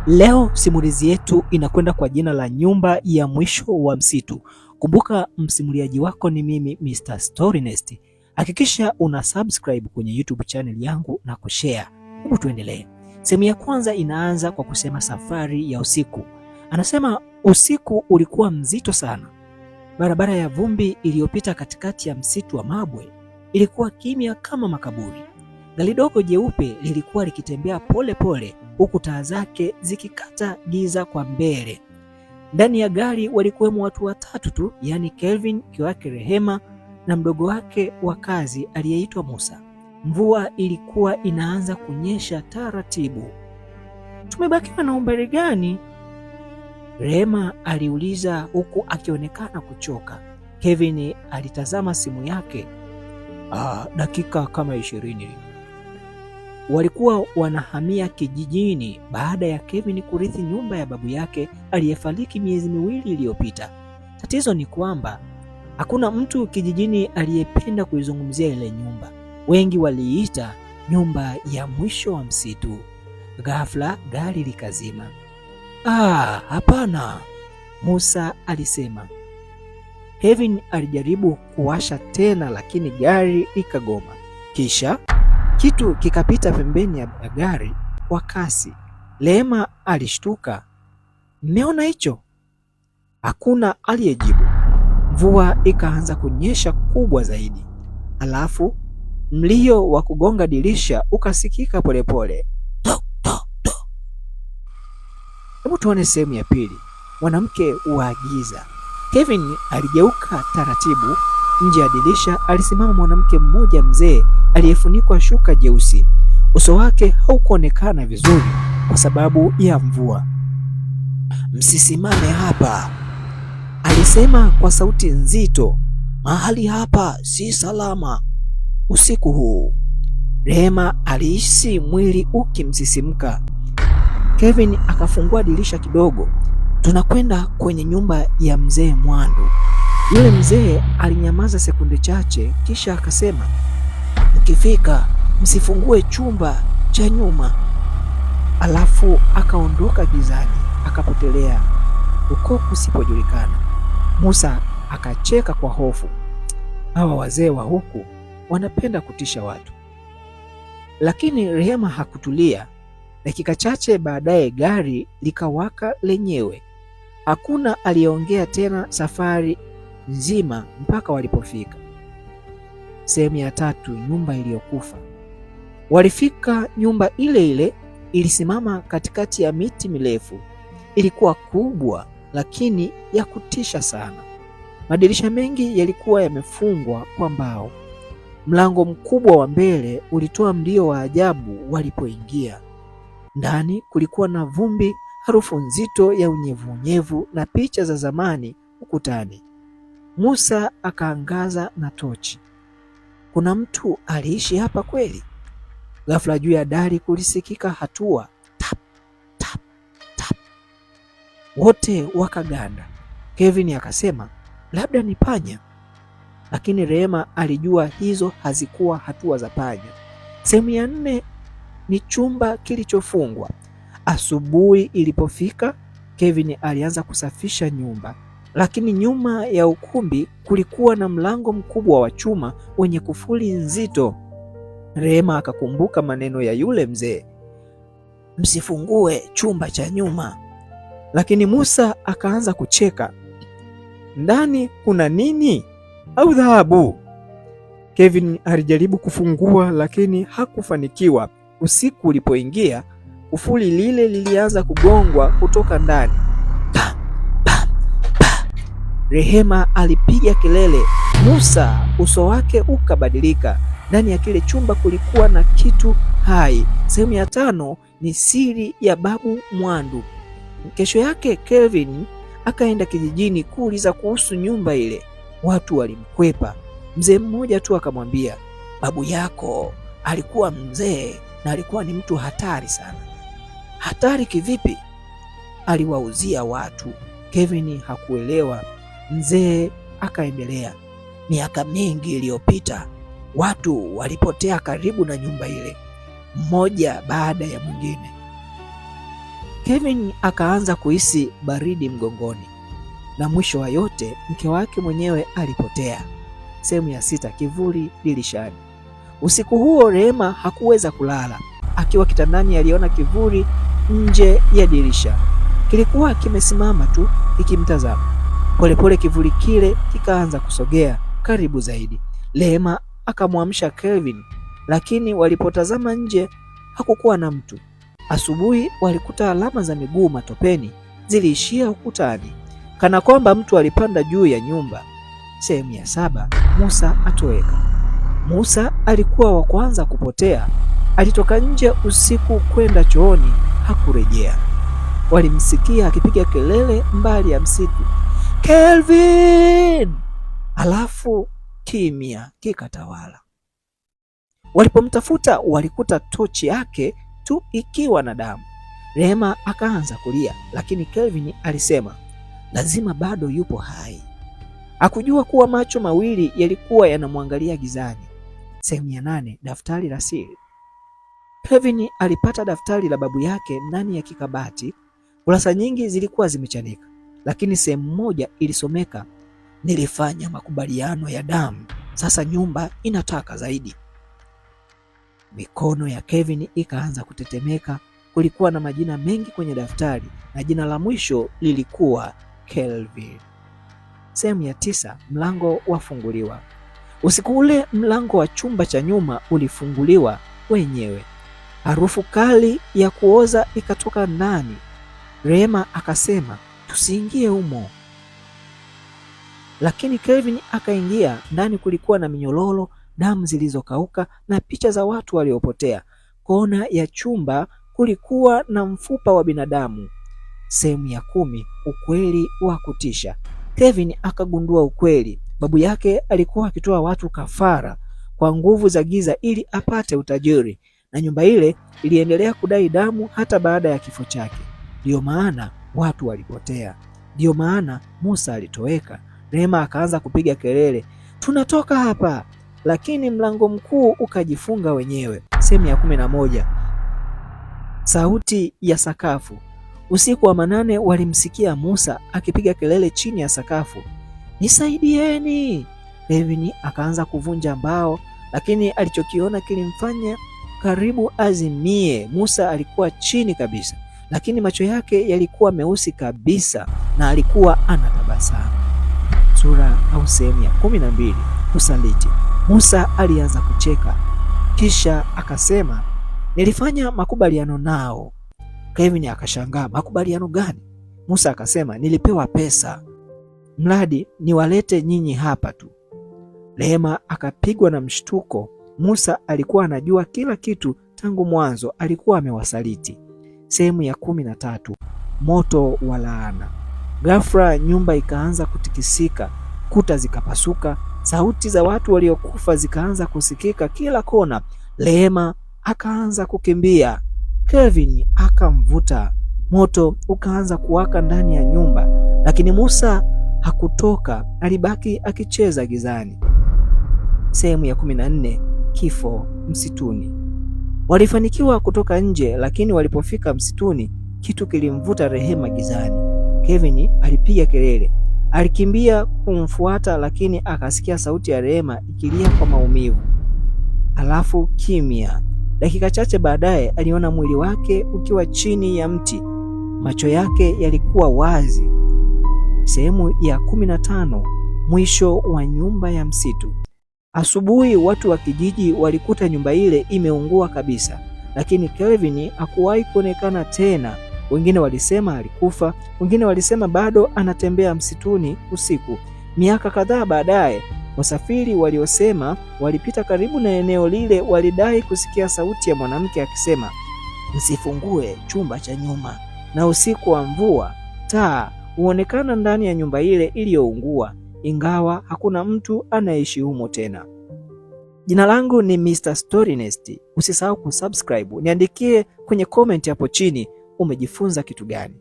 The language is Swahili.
Leo simulizi yetu inakwenda kwa jina la Nyumba ya Mwisho wa Msitu. Kumbuka msimuliaji wako ni mimi Mr. Storynest. Hakikisha una subscribe kwenye YouTube channel yangu na kushare. Hebu tuendelee. Sehemu ya kwanza inaanza kwa kusema safari ya usiku. Anasema usiku ulikuwa mzito sana. Barabara ya vumbi iliyopita katikati ya msitu wa Mabwe ilikuwa kimya kama makaburi. Gari dogo jeupe lilikuwa likitembea pole pole, huku taa zake zikikata giza kwa mbele. Ndani ya gari walikuwemo watu watatu tu, yaani Kelvin, mke wake Rehema na mdogo wake wa kazi aliyeitwa Musa. Mvua ilikuwa inaanza kunyesha taratibu. Tumebakiwa na umbali gani? Rehema aliuliza huku akionekana kuchoka. Kevin alitazama simu yake. Ah, dakika kama 20. Walikuwa wanahamia kijijini baada ya Kevin kurithi nyumba ya babu yake aliyefariki miezi 2 iliyopita. Tatizo ni kwamba hakuna mtu kijijini aliyependa kuizungumzia ile nyumba. Wengi waliita nyumba ya mwisho wa msitu. Ghafla gari likazima. Ah, hapana, Musa alisema. Kevin alijaribu kuwasha tena lakini gari likagoma. Kisha kitu kikapita pembeni ya gari kwa kasi. Rehema alishtuka. Mmeona hicho? Hakuna aliyejibu. Mvua ikaanza kunyesha kubwa zaidi. Alafu mlio wa kugonga dirisha ukasikika polepole. To, to, to. Hebu tuone sehemu ya pili. Mwanamke wa giza. Kevin aligeuka taratibu. Nje ya dirisha alisimama mwanamke mmoja mzee aliyefunikwa shuka jeusi. Uso wake haukuonekana vizuri kwa sababu ya mvua. Msisimame hapa, alisema kwa sauti nzito. Mahali hapa si salama usiku huu. Rehema alihisi mwili ukimsisimka. Kevin akafungua dirisha kidogo. Tunakwenda kwenye nyumba ya mzee Mwandu. Yule mzee alinyamaza sekunde chache, kisha akasema, mkifika msifungue chumba cha nyuma. Alafu akaondoka gizani, akapotelea huko kusipojulikana. Musa akacheka kwa hofu. Hawa wazee wa huku wanapenda kutisha watu. Lakini Rehema hakutulia. Dakika chache baadaye gari likawaka lenyewe. Hakuna aliyeongea tena safari nzima mpaka walipofika sehemu ya tatu, nyumba iliyokufa. Walifika nyumba ile ile ilisimama katikati ya miti mirefu. Ilikuwa kubwa lakini ya kutisha sana. Madirisha mengi yalikuwa yamefungwa kwa mbao. Mlango mkubwa wa mbele ulitoa mlio wa ajabu walipoingia. Ndani kulikuwa na vumbi, harufu nzito ya unyevunyevu na picha za zamani ukutani. Musa akaangaza na tochi. Kuna mtu aliishi hapa kweli? Ghafla juu ya dari kulisikika hatua tap, tap, tap. Wote wakaganda. Kevin akasema labda ni panya, lakini Rehema alijua hizo hazikuwa hatua za panya. Sehemu ya nne ni chumba kilichofungwa. Asubuhi ilipofika, Kevin alianza kusafisha nyumba, lakini nyuma ya ukumbi kulikuwa na mlango mkubwa wa chuma wenye kufuli nzito. Rehema akakumbuka maneno ya yule mzee, msifungue chumba cha nyuma. Lakini Musa akaanza kucheka. Ndani kuna nini? Au dhahabu? Kevin alijaribu kufungua lakini hakufanikiwa. Usiku ulipoingia, kufuli lile lilianza kugongwa kutoka ndani. Pa, pa, pa. Rehema alipiga kelele. Musa uso wake ukabadilika. Ndani ya kile chumba kulikuwa na kitu hai. Sehemu ya tano ni siri ya Babu Mwandu. Kesho yake Kelvin akaenda kijijini kuuliza kuhusu nyumba ile. Watu walimkwepa. Mzee mmoja tu akamwambia, babu yako alikuwa mzee na alikuwa ni mtu hatari sana. Hatari kivipi? Aliwauzia watu. Kevin hakuelewa. Mzee akaendelea, miaka mingi iliyopita watu walipotea karibu na nyumba ile, mmoja baada ya mwingine. Kevin akaanza kuhisi baridi mgongoni, na mwisho wa yote mke wake mwenyewe alipotea. Sehemu ya sita: kivuli dirishani. Usiku huo Rehema hakuweza kulala. Akiwa kitandani, aliona kivuli nje ya dirisha. Kilikuwa kimesimama tu kikimtazama. Polepole kivuli kile kikaanza kusogea karibu zaidi. Rehema akamwamsha Kelvin, lakini walipotazama nje hakukuwa na mtu. Asubuhi walikuta alama za miguu matopeni ziliishia ukutani, kana kwamba mtu alipanda juu ya nyumba. Sehemu ya saba: Musa atoweka. Musa alikuwa wa kwanza kupotea. Alitoka nje usiku kwenda chooni, hakurejea. Walimsikia akipiga kelele mbali ya msitu, Kelvin! Alafu kimya kikatawala. Walipomtafuta walikuta tochi yake tu ikiwa na damu. Rehema akaanza kulia, lakini Kelvin alisema lazima bado yupo hai. Hakujua kuwa macho mawili yalikuwa yanamwangalia gizani. Sehemu ya nane: daftari la siri. Kelvin alipata daftari la babu yake ndani ya kikabati. Kurasa nyingi zilikuwa zimechanika, lakini sehemu moja ilisomeka, nilifanya makubaliano ya damu, sasa nyumba inataka zaidi. Mikono ya Kevin ikaanza kutetemeka. Kulikuwa na majina mengi kwenye daftari na jina la mwisho lilikuwa Kelvin. Sehemu ya tisa, mlango wafunguliwa. Usiku ule mlango wa chumba cha nyuma ulifunguliwa wenyewe. Harufu kali ya kuoza ikatoka ndani. Rehema akasema tusiingie humo, lakini Kelvin akaingia ndani. Kulikuwa na minyororo, damu zilizokauka na picha za watu waliopotea. Kona ya chumba kulikuwa na mfupa wa binadamu. Sehemu ya 10, ukweli wa kutisha. Kevin akagundua ukweli. Babu yake alikuwa akitoa watu kafara kwa nguvu za giza ili apate utajiri, na nyumba ile iliendelea kudai damu hata baada ya kifo chake. Ndiyo maana watu walipotea, ndiyo maana Musa alitoweka. Rehema akaanza kupiga kelele, tunatoka hapa, lakini mlango mkuu ukajifunga wenyewe. Sehemu ya 11, sauti ya sakafu. Usiku wa manane walimsikia Musa akipiga kelele chini ya sakafu, nisaidieni! Levin akaanza kuvunja mbao, lakini alichokiona kilimfanya karibu azimie. Musa alikuwa chini kabisa, lakini macho yake yalikuwa meusi kabisa na alikuwa anatabasamu. Sura au sehemu ya 12, usaliti. Musa alianza kucheka, kisha akasema, nilifanya makubaliano nao. Kevin akashangaa, makubaliano gani? Musa akasema, nilipewa pesa, mradi niwalete nyinyi hapa tu. Rehema akapigwa na mshtuko. Musa alikuwa anajua kila kitu tangu mwanzo, alikuwa amewasaliti. Sehemu ya 13, moto wa laana. Ghafla nyumba ikaanza kutikisika, kuta zikapasuka, sauti za watu waliokufa zikaanza kusikika kila kona. Rehema akaanza kukimbia, Kevin akamvuta. Moto ukaanza kuwaka ndani ya nyumba, lakini Musa hakutoka, alibaki akicheza gizani. Sehemu ya 14, kifo msituni. Walifanikiwa kutoka nje, lakini walipofika msituni kitu kilimvuta Rehema gizani. Kevin alipiga kelele, alikimbia kumfuata, lakini akasikia sauti ya Rehema ikilia kwa maumivu, alafu kimya. Dakika chache baadaye aliona mwili wake ukiwa chini ya mti, macho yake yalikuwa wazi. Sehemu ya 15, mwisho wa nyumba ya msitu. Asubuhi watu wa kijiji walikuta nyumba ile imeungua kabisa, lakini Kelvin hakuwahi kuonekana tena. Wengine walisema alikufa, wengine walisema bado anatembea msituni usiku. Miaka kadhaa baadaye, wasafiri waliosema walipita karibu na eneo lile walidai kusikia sauti ya mwanamke akisema, msifungue chumba cha nyuma. Na usiku wa mvua, taa huonekana ndani ya nyumba ile iliyoungua, ingawa hakuna mtu anayeishi humo tena. Jina langu ni Mr. Storynest. Usisahau kusubscribe, niandikie kwenye comment hapo chini umejifunza kitu gani.